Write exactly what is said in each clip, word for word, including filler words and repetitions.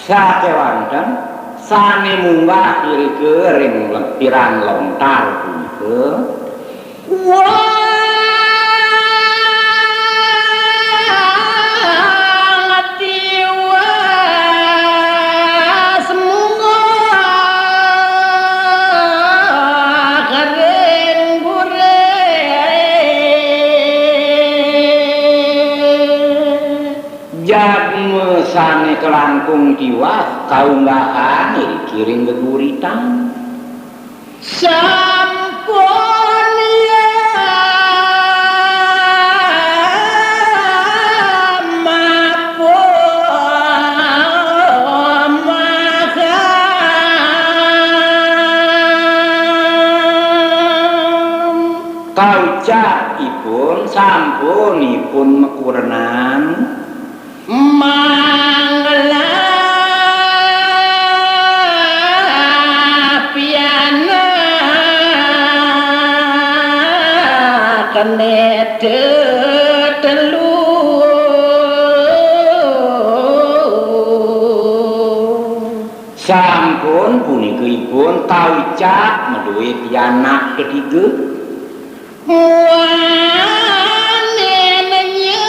Sakéwanten sané munggah irika ring lempiran lontar punika. Wah, tiwas munggah ring guré. Jadma sané kalangkung tiwas kaunggahang iriki ring geguritan. Sampun ya mapun makan. Kaucap ipun sampun ipun makurenan. Manglah pianak kene tetelu. Sampun punika ipun kaucap madué pianak ketiga. Muané nyepedaduanan.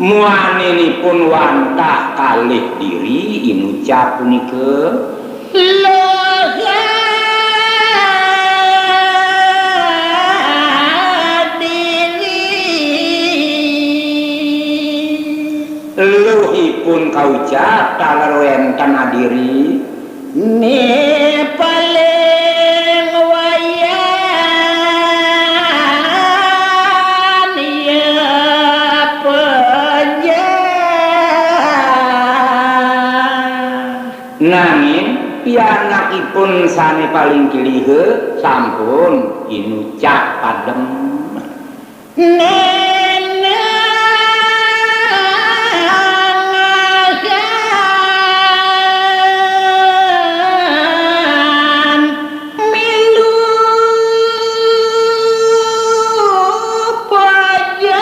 Muaninipun wantah kalih diri inucap punika. Luh adiri. Luhipun kaucap taler wénten adiri. Né paling wayan ya pejah. Nanging pianakipun sané paling kiliha sampun inucap padem. Nenengan milu pejah.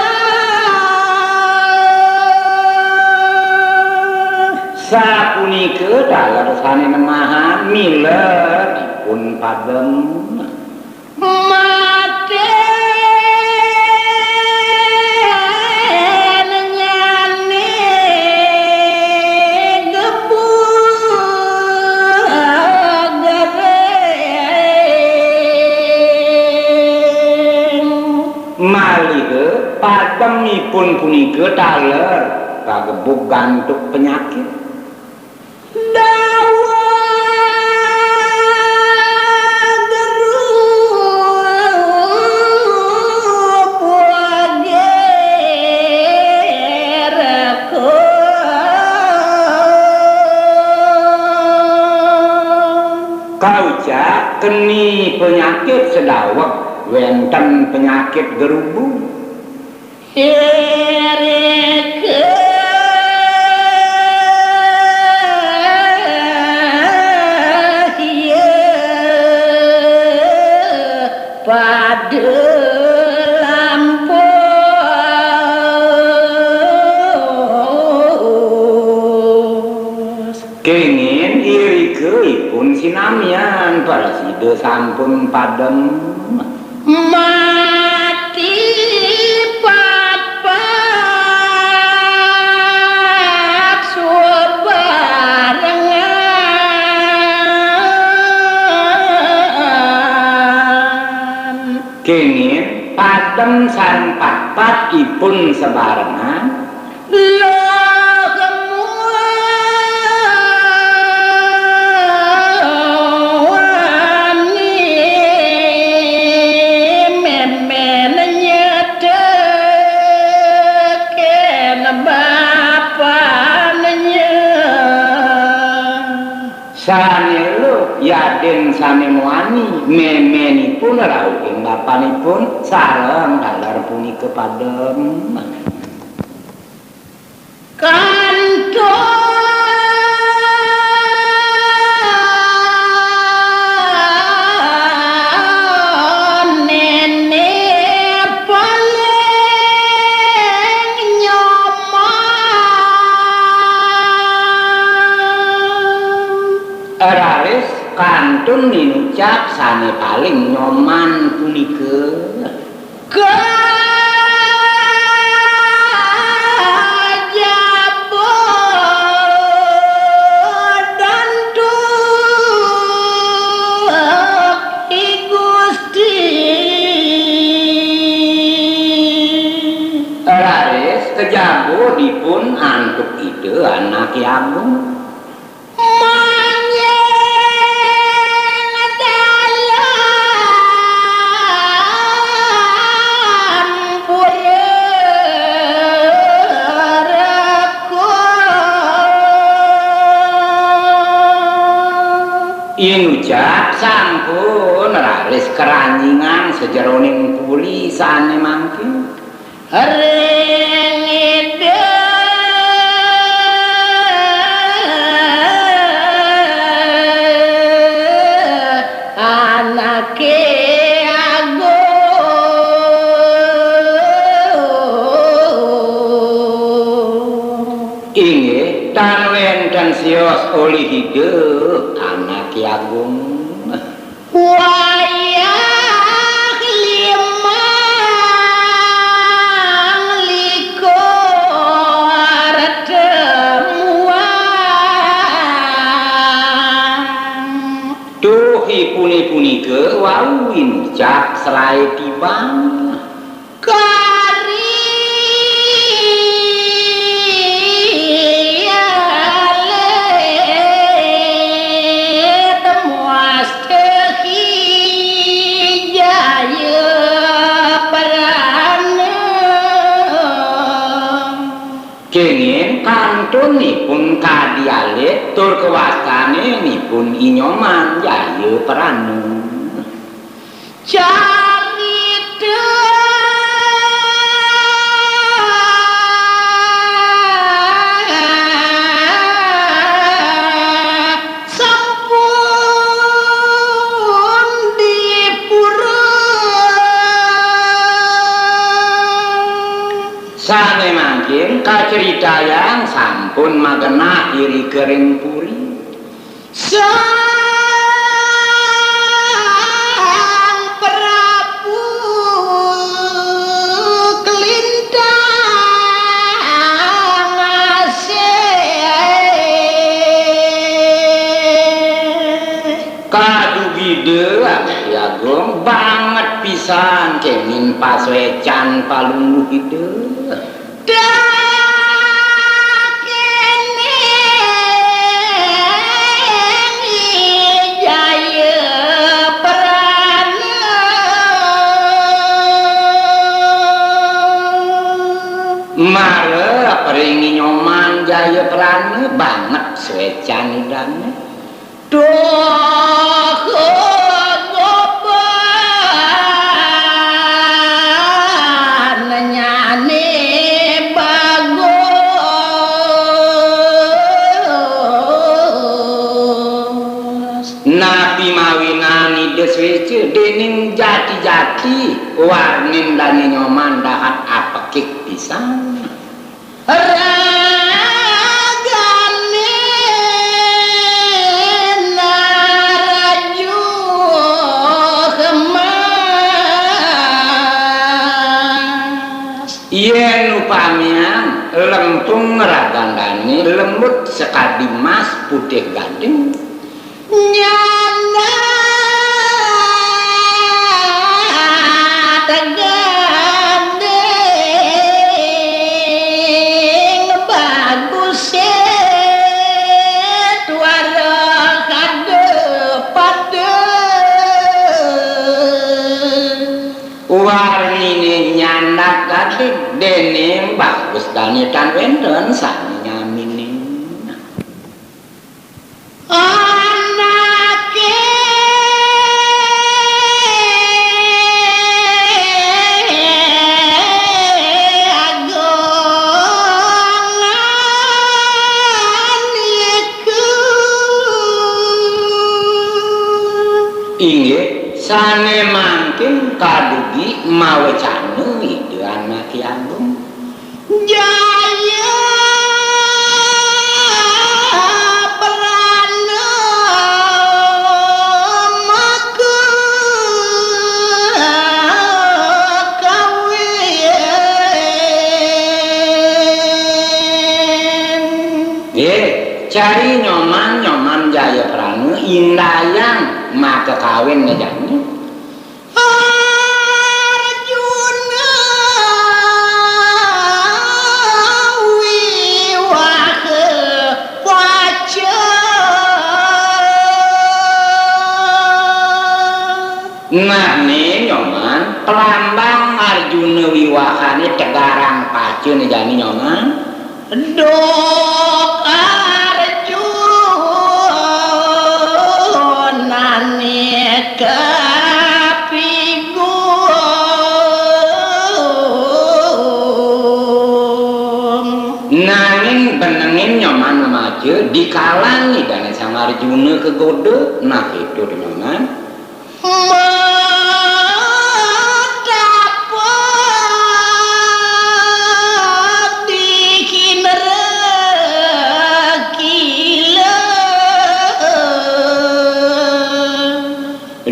Sapunika taler sané nemahan mila dipun padem. Maté nyané gebu gereng. Malih pademipun punika taler pagebug gantuk penyakit. Dawa geru puager ko. Kaucap keni penyakit sedaweg, wénten penyakit gerubu. Irika ya pada lampus. Kenging irika ipun sinamian prasida sampun padem. Mati patpat subarengan. Kenging padem sareng patpat ipun sabarengan. Loh muani mémén nyetekin bapannya. Sané luh yadin sané muani méménipun rauhing bapanipun sareng taler punika padem. Kantos Raris kantun ninucap sané paling nyoman punika. Kajaba antuk I Gusti. Raris kajaba dipun antuk Ida Anaké Agung. Manjing dalam pura reka. Inucap sampun raris karanjingan sajeroning puri sané mangkin. Ring Ida Anaké Agung. Inggih, tan wénten sios olih Ida Anaké Agung. Wayah limang likur temuang. Duh, ipuné punika wau winucap seraé tibang. Kari alit muastehi jaya prana. Kénging kantunipun kadi alit tur kawastaninipun I Nyoman jaya prana. Carita sampun dipurun. Sané mangkin kacritayang sampun magenah irika ring puri. Sang Prabu Kalintang Asih. Kadugida Anaké Agung banget pisan kénging pasuécan Palungguh Ida. Dakéning I Jaya Prana. Marep ring I Nyoman Jaya Prana banget suécan idané. Duh, goban nyané bagus. Napi mawinan Ida suéca, déning jati-jati warnin Dané Nyoman dahat apekik pisan. Ragané naraju emas. Yén upamian lempung ragan dané lembut sakadi mas putih gading. Nyandak gandéng bagus, suara kada pada. Warniné nyandak gading, déning bagus dané tan wénten sané nyamining. Anaké Agung iku. Inggih, sané mangkin kadugi mawecana Ida Anaké Agung. Jaya Prana Eh, cari Nyoman, Nyoman Jayaprana, indayang makakawin né jani. Arjuna wiwaha waca. Nah, né Nyoman, pelambang Arjuna wiwahané tegarang paca né jani Nyoman. Duk Arjunané kapigum. Nanging benengin Nyoman mamaca, dikalané Idané Sang Arjuna kagoda, nah itu to Nyoman. Matapa di kinera kila.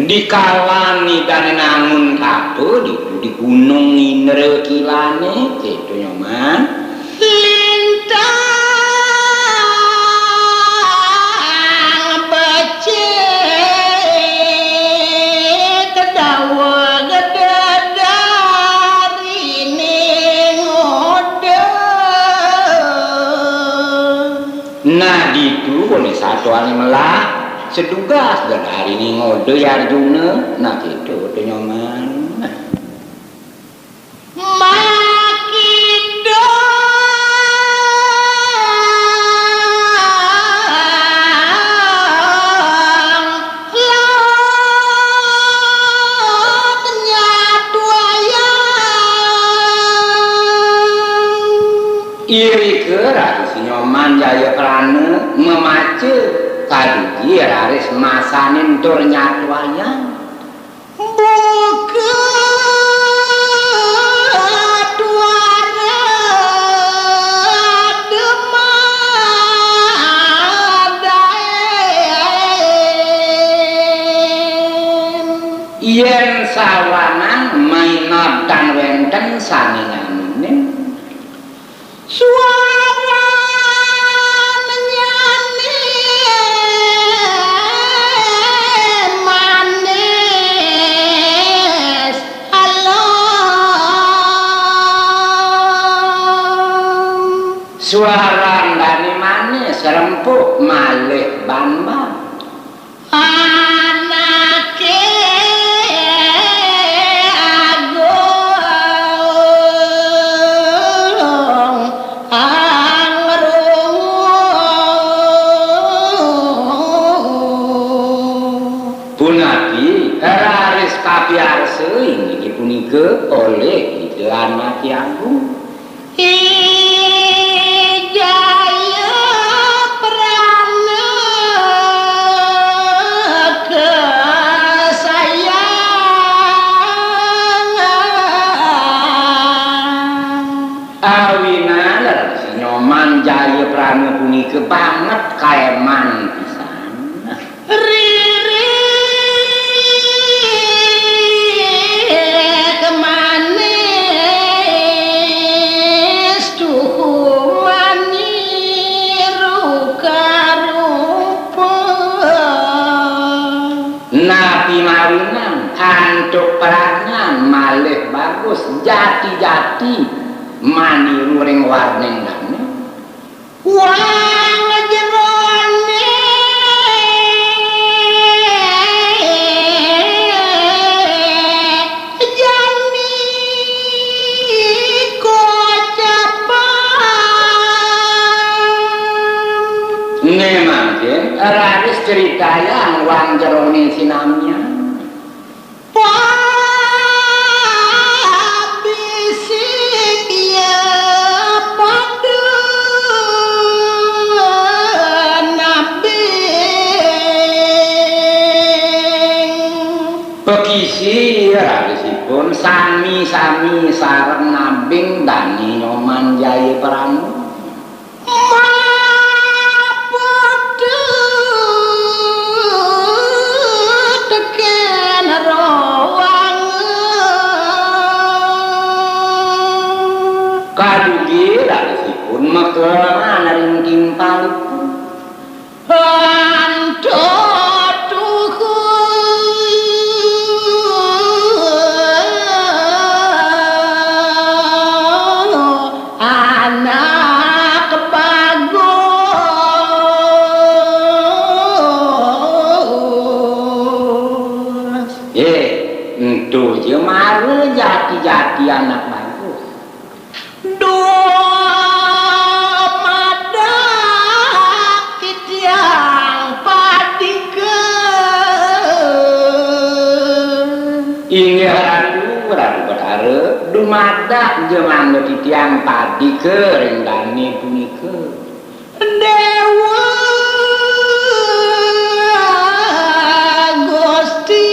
Dikalané Idané nangun tapa di, di Gunung Indra Kilané, kéto Nyoman. Lintang becik daweg dedariné ngoda. Nah, ditu koné satuané melah, sedugas dedariné ngoda ya Arjuna, nah kéto to Nyoman. Makidang laut nyatuayang. Irika raris Nyoman Jayaprana mamaca, kadugi raris masanin tur nyatuayang. Buka tuara demadaen. Yén sawanang mainab tan wénten sané nyanunin. Suaran nyané manis alon. Suaran dané manis, rempuk, malih banban. Anaké agung angrungu. Punapi raris kapiarsa inggih punika olih Ida Anaké Agung. I Jayaprana kasayang. Awinan Resi Nyoman Jayaprana punika banget kaéman pisan. Ririh manis tuhu mani ruka-rupa. Napi mawinan antuk pradnyan malih bagus jati-jati maniru ring warning dané. Wang jeroné jani kocapan. Né mangkin raris critayang wang jeroné sinamian. Pabisi ya pada nabing. Pakisi ralisipun sami-sami sareng nabing dané Nyoman Jayaprana. Maputut tekén rowangan. Kadugi ralisipun makelangan ring Timpalipun. Antuk anak bagus. Eh, entu ja mara jati-jati anak bagus. Dumadak titiang padika. Inggih Ratu, Ratu Betara, dumadak ja mangda titiang padika ring dane punika. Dewa Gusti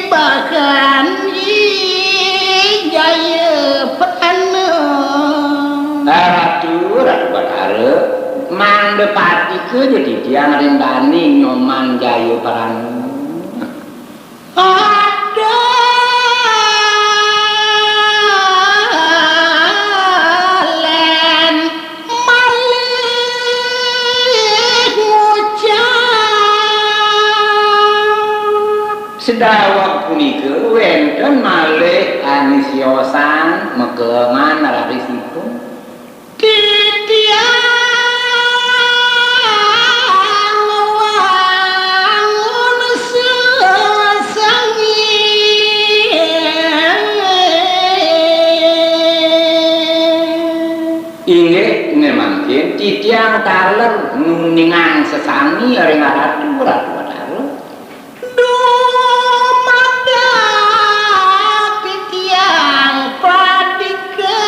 Bahan I Jaya Prana. Ratu, Ratu Batara, mangda padika ja titiang ring dane Nyoman Jaya Prana. Ada len malih ngucap. Sedaweg punika wenten malih ane siosan makeman rarisipun. Titiang wangun sesangin. Inggih, ne mangkin titiang taler nguningang sesami ring Ratu, Ratu Batara. Dumadak titiang padika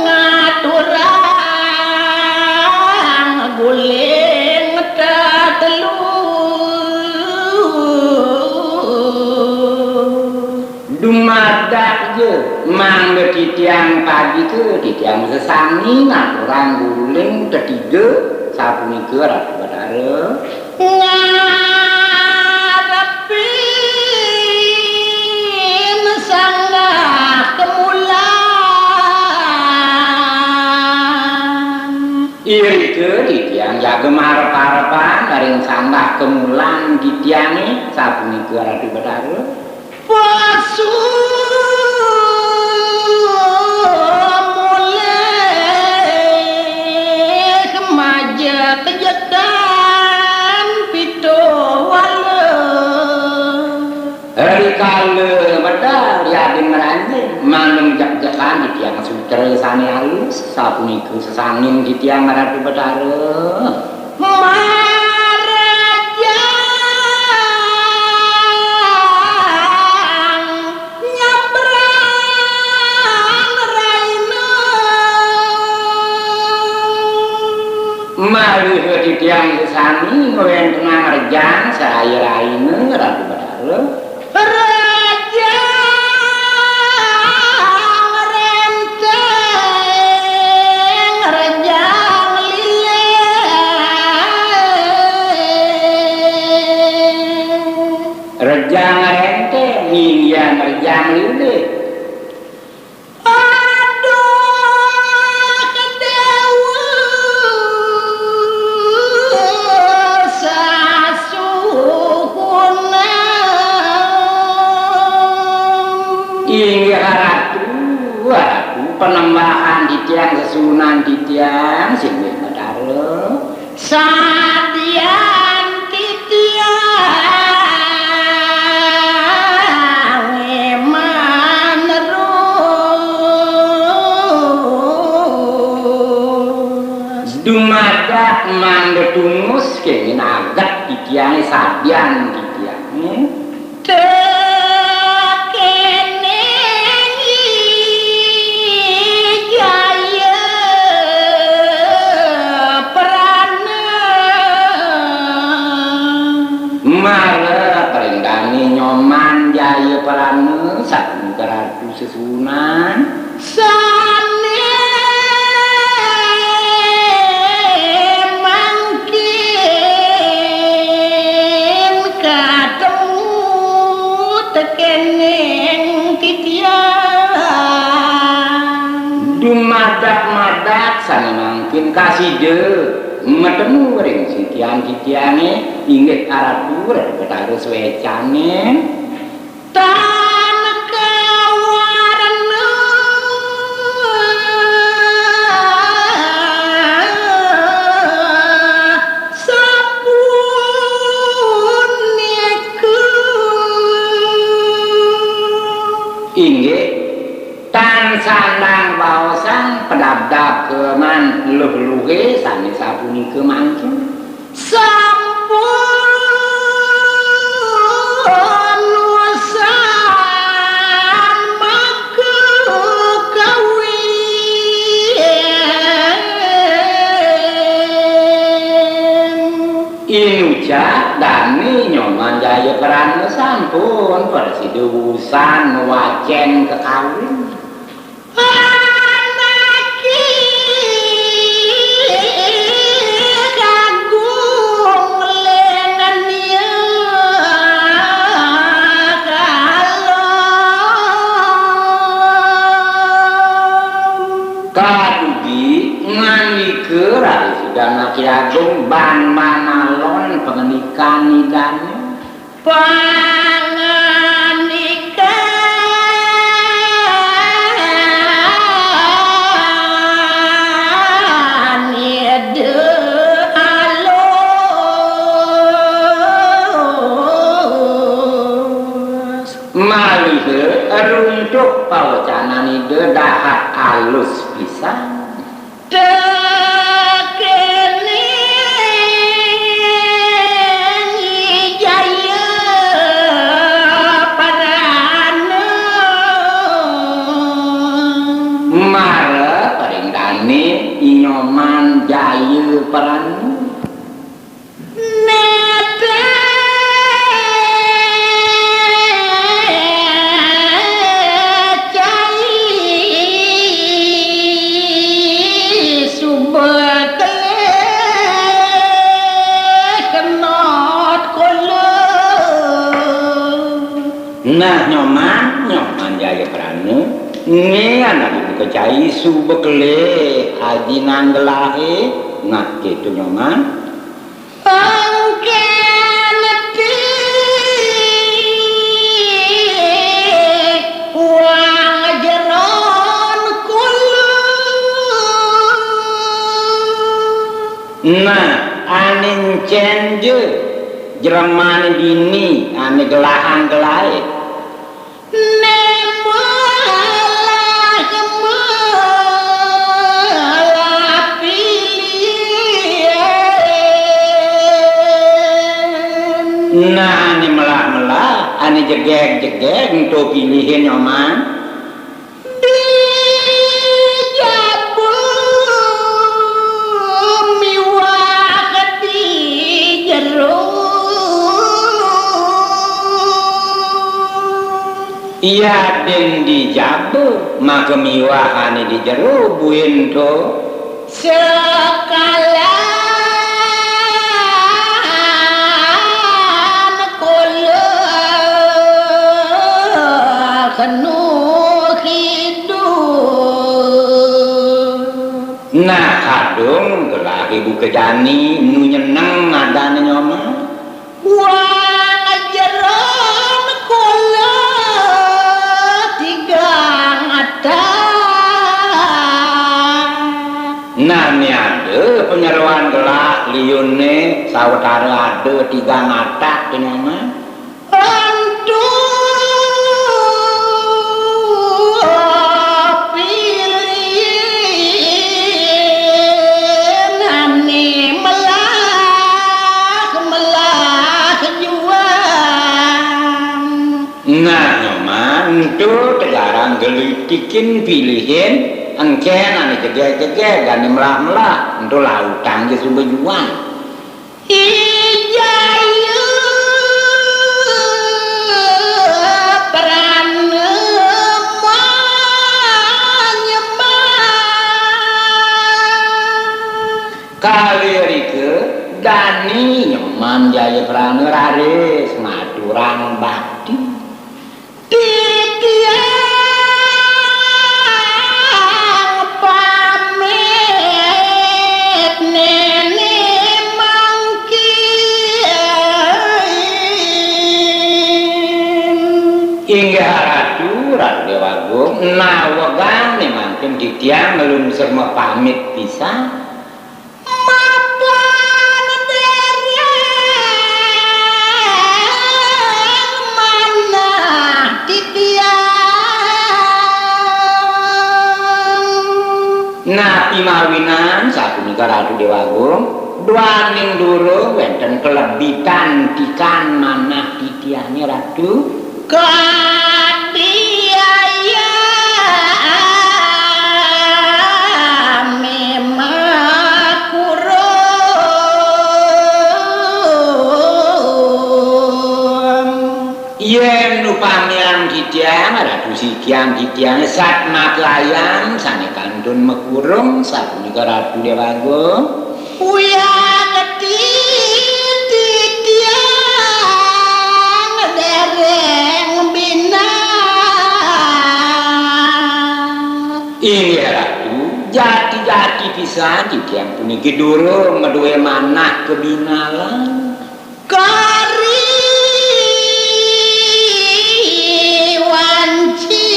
ngaturang guling tetelu. Dumadak ja mangda titiang padika, titiang sesami ngaturang guling tetiga, sapunika Ratu Batara. Ngarepin sanggah kemulan. Irika titiang jaga marep-arepan ring sanggah kemulan titiange, sapunika Ratu Betara. Pasu mulih majek jekan pituwala. Rikala medal yadin ngranjing, mangda jek-jekan titiang sutra sane alus, sapunika sesangin titiang Ratu Betara. Marejang nyabrang raina. Malih titiang sesami ngwentenang rejang saraya raina, Ratu Betara. Rejang renteng, rejang lilin. Rejang renteng, nginggihan rejang lilin. Aduh, Dewa Sasuhunan. Inggih Ratu, Ratu, panembahan titiang, sesuhunan titiang, singgih Betara. Sadian titiang manerumus kengin aget titiange sadian titiange. Tekening Jaya Prana. Mara ring dane Nyoman Jaya Prana, sapunika Ratu sesuhunan. Sane mangkin ka Madak-madak sané mangkin kasida matemu ring titiang-titiangé, inggih Ratu Ratu Betara Swécané. Tan kawarna sapunika. Inggih, tan sandang baosang pedabdab keman luh-luhé sané sapunika mangkin. Sampun usan maka kawin. Inucap dané Nyoman Jayaprana sampun prasida usan ngwacén kekawin. Anaké kagung lengen ya kalon. Kadugi ngandika raris Anaké Agung ban manalon pangandikan Idané. Pangandikan Ida alus. Maliha runtuk pawecanan Ida dahat alus pisan. Tekene Jaya Prana. Mara paring dane I Nyoman Jaya Prana. Nete cai suba keleh kenot kula. Nah, Nyoman, Nyoman Jaya Prana, nge anak ibu kecai suba keleh aji nanggelahe, nah gitu, Nyoman. Engken ti wang jeron kula. Nah, ane encen je, jeremane dini, ane gelahan gelahe. Ne malah melah pilihan. Nah, ane melah-melah, ane jegeg-jegeg, ento pilihin, Nyoman. Di jaba miwah di jero. Yadin di jaba, maka miwahane di jero, buin to. Sekalan kula kenu hidup. Nah, kadung gelah ibu kejani nu nyeneng nadane Nyoman. Wang jeron kula tigang atah. Nah, ni ada penyeroan gelah liunne sawetara ada tigang atah, Nyoman. Antu pilih nani melah, melah juang. Nah, Nyoman, ento tegarang gelitikin pilihin, engken ane jegeg-jegeg, ane melah-melah, ento lautang je suba juang. Ijaya Prana manyembah. Kalirika dani Nyoman Jaya Prana raris ngaturang bakti. Titiang Nawegang né mangkin titiang nglungsur mapamit pisan. Mapan dereng manah titiang. Napi mawinan sapunika Ratu Déwa Agung? Duaning durung wénten kalebihan tikan manah titiangé, Ratu. Kabiayaan makurung. Yén upamian titiang, Ratu, sikian titiang sat makayang sané kantun makurung, sapunika Ratu Déwa Agung. Wiakti titiang dereng bina. Inggih Ratu, jati-jati pisan titiang puniki durung madué manah kabinalan. Kari wanci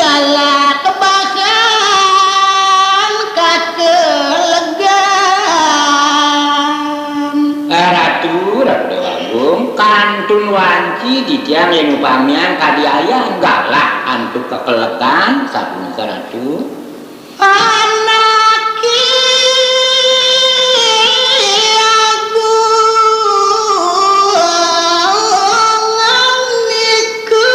galak bahan kakelegan. Eh, Ratu, Ratu Déwa Agung, kantun wanci titiang yén upamian kadi ayah galak antuk kakelegan, sapunika Ratu. Anaké agung nika.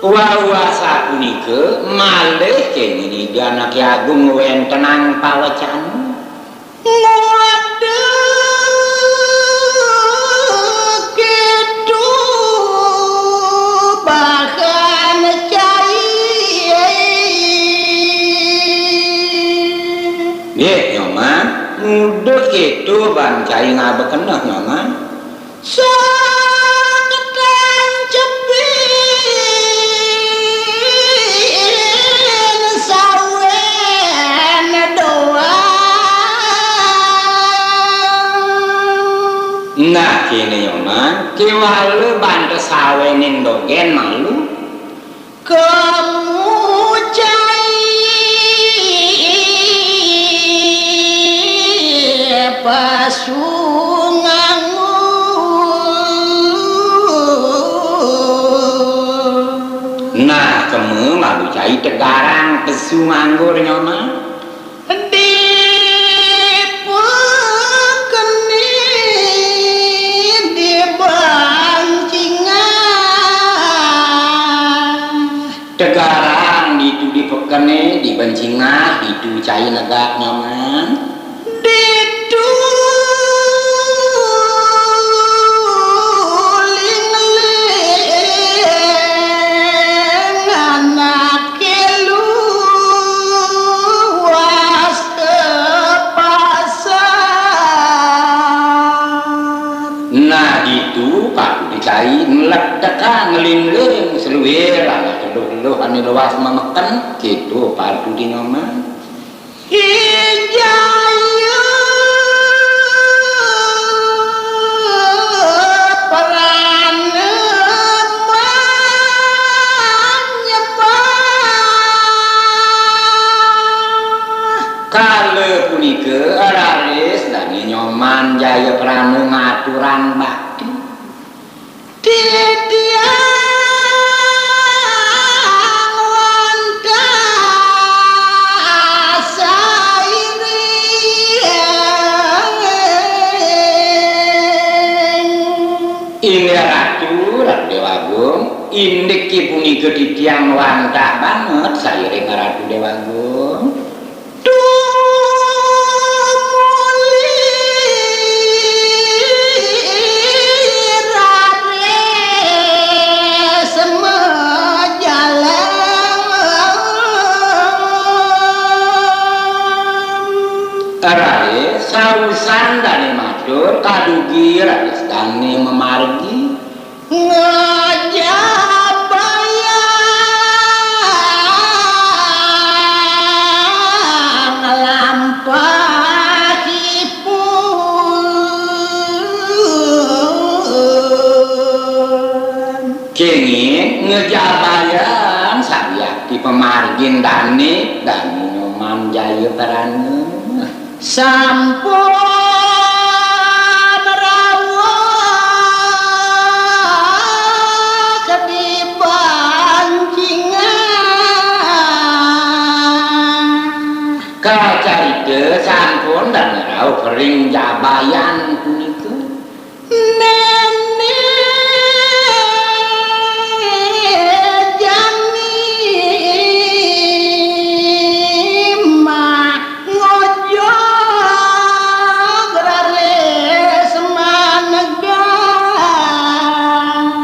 Wah, wah, sapunika malih kénging Ida Anaké Agung ngwéntenang pawecana. Waduh, kéto bahan cai. Nggih, Nyoman. Mula kéto bahan cai ngaba keneh, Nyoman. Saketan cepin sawén doang. Nah, kéné, Nyoman, kéwala bantes sawénin dogén malu. Kemu cai pesu nganggur. Nah, kemu malu cai tegarang pesu nganggur, Nyoman. Dipekeni dibencingah. Tegarang ditu dipekeni, dibencingah, ditu cai negak, Nyoman. Ditu lingling anaké luas tepasar. Nah, ditu patut cai ngletekang nglingling saluir anak teduh-teduh ané luas mameken, kéto patut, Nyoman. Ijaya prana manyembah. Kala punika raris dané Nyoman Jayaprana ngaturang bakti. Titiang wantah sairing. Inggih Ratu, Ratu Déwa Agung, indik punika titiang wantah banget sairing Ratu Déwa Agung. Tumuli raris majalan. Raris sausan dané matur, kadugi raris dané mamargi. Ngajabayang lampahipun. Pamargin dané, dané Nyoman Jayatarana. Sampun rawuh kediban cingak. Kacarita sampun dané rauh ring Jabayan.